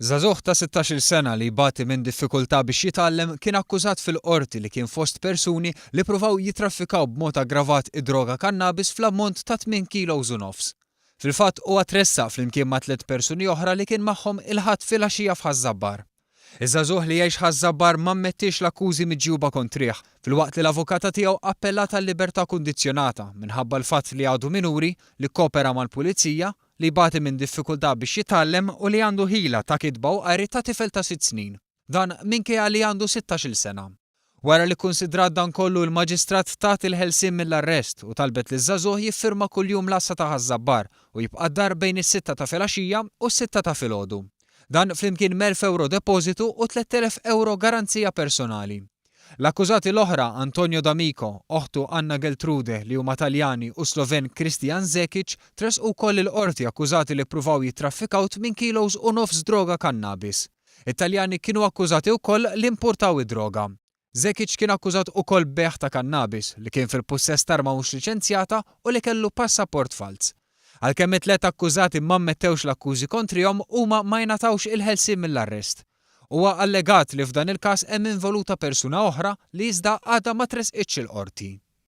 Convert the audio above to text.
Żagħżugħ ta' sittax-il sena li jbati minn diffikultà biex jitgħallem kien akkużat fil-Qorti li kien fost persuni li ppruvaw jittraffikaw b'mod aggravat id-droga kannabis fl-ammont ta' tmien kilos u nofs. Fil-fatt huwa tressaq flimkien ma' tliet persuni oħra li kien magħhom il-Ħadd filgħaxija f'Ħaż-Żabbar. Iż-żagħżugħ li jgħix Ħaż-Żabbar m'ammettiex l-akkużi miġjuba kontrih, filwaqt li l-avukata tiegħu appellat għal-libertà kundizzjonata minħabba l-fatt li għadu minuri, li kkopera mal-Pulizija, li jbati minn diffikultà biex jitgħallem u li għandu ħila ta' kitba u qari ta' tifel ta' sitt snin. Dan minkejja li għandu sittax-il sena. Wara li kkunsidrat dan kollu il-Maġistrat tat il-ħelsien mill-arrest u talbet liż-żagħżugħ jiffirma kuljum l-għassa ta' Ħaż-Żabbar u jibqa' d-dar bejn is-sitta ta' filgħaxija u s-sitta ta' filgħodu. Dan flimkien m'elf ewro depożitu u 3,000 ewro garanzija personali. L-akkużati l-oħra, Antonio D'Amico, oħtu Anna Geltrude li huma Taljani u s-Sloven Kristijan Zekic tressqu wkoll il-Qorti akkużati li ppruvaw jittraffikaw tmien kilos u nofs droga kannabis. It-Taljani kienu akkużati wkoll li importaw id-droga. Zekic kien akkużat ukoll b'bejgħ ta' kannabis, li kien fil-pussess t'arma mhux liċenzjata u li kellu passaport falz. Għalkemm it-tlett akkużati m'ammettewx l-akkużi kontrihom, huma ma jingħatawx il-ħelsien mill-arrest. Huwa allegat li f'dan il-każ hemm involuta persuna oħra li iżda għadha ma tressqitx il-Qorti.